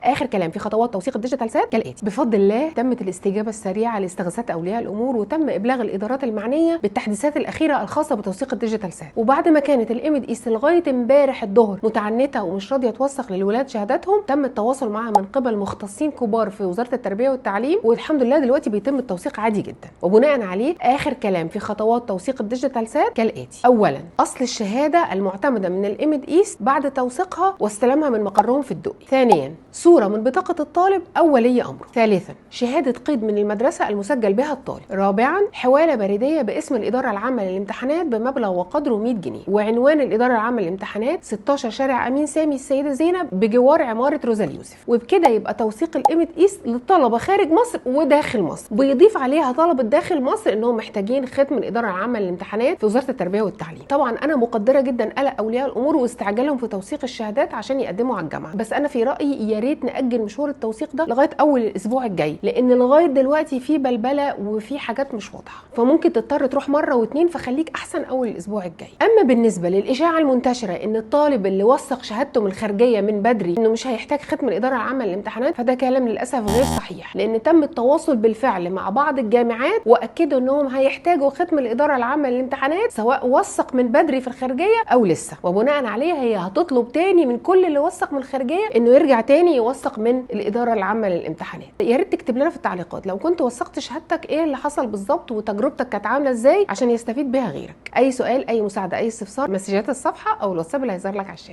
اخر كلام في خطوات توثيق ال Digital SAT كالاتي: بفضل الله تمت الاستجابة السريعة لاستغاثات اولياء الامور، وتم ابلاغ الادارات المعنية بالتحديثات الاخيرة الخاصة بتوثيق ال Digital SAT. وبعد ما كانت ال AMIDEAST لغاية امبارح الظهر متعنته ومش راضية توثق للولاد شهاداتهم، تم التواصل معها من قبل مختصين كبار في وزارة التربية والتعليم، والحمد لله دلوقتي بيتم التوثيق عادي جدا. وبناء عليه اخر كلام في خطوات توثيق ال Digital SAT كالاتي: اولا، اصل الشهادة المعتمدة من ال AMIDEAST بعد توثيقها واستلامها من مقرهم في الدقي. ثانيا، صوره من بطاقة الطالب او ولي امره. ثالثا، شهادة قيد من المدرسة المسجل بها الطالب. رابعا، حواله بريديه باسم الادارة العامة للامتحانات بمبلغ وقدره 100 جنيه، وعنوان الادارة العامة للامتحانات 16 شارع امين سامي السيدة زينب بجوار عمارة روزا اليوسف. وبكده يبقى توثيق ال AMIDEAST للطلبة خارج مصر وداخل مصر. بيضيف عليها طلبه داخل مصر انهم محتاجين ختم الادارة العامة للامتحانات في وزارة التربية والتعليم. طبعا انا مقدره جدا قلق اولياء الامور واستعجالهم في توثيق الشهادات عشان يقدموا على الجامعة، بس انا في رايي يا ريت ناجل مشوار التوثيق ده لغاية اول الاسبوع الجاي، لان لغاية دلوقتي في بلبلة وفي حاجات مش واضحة، فممكن تضطر تروح مرة واتنين، فخليك احسن اول الاسبوع الجاي. اما بالنسبة للاشاعه المنتشرة ان الطالب اللي وثق شهادته من الخارجية من بدري انه مش هيحتاج ختم الادارة العامة للامتحانات، فده كلام للاسف غير صحيح، لان تم التواصل بالفعل مع بعض الجامعات واكدوا انهم هيحتاجوا ختم الادارة العامة للامتحانات سواء وثق من بدري في الخارجية او لسه، وبناء عليه هي هتطلب تاني من كل اللي وثق من الخارجية انه يرجع تاني يوثق من الادارة العامة للامتحانات. يا ريت تكتب لنا في التعليقات لو كنت وثقت شهادتك ايه اللي حصل بالظبط وتجربتك كانت عامله ازاي عشان يستفيد بها غيرك. اي سؤال، اي مساعدة، اي استفسار، مسجات الصفحة او الواتساب اللي هيظهر لك على الشاشة.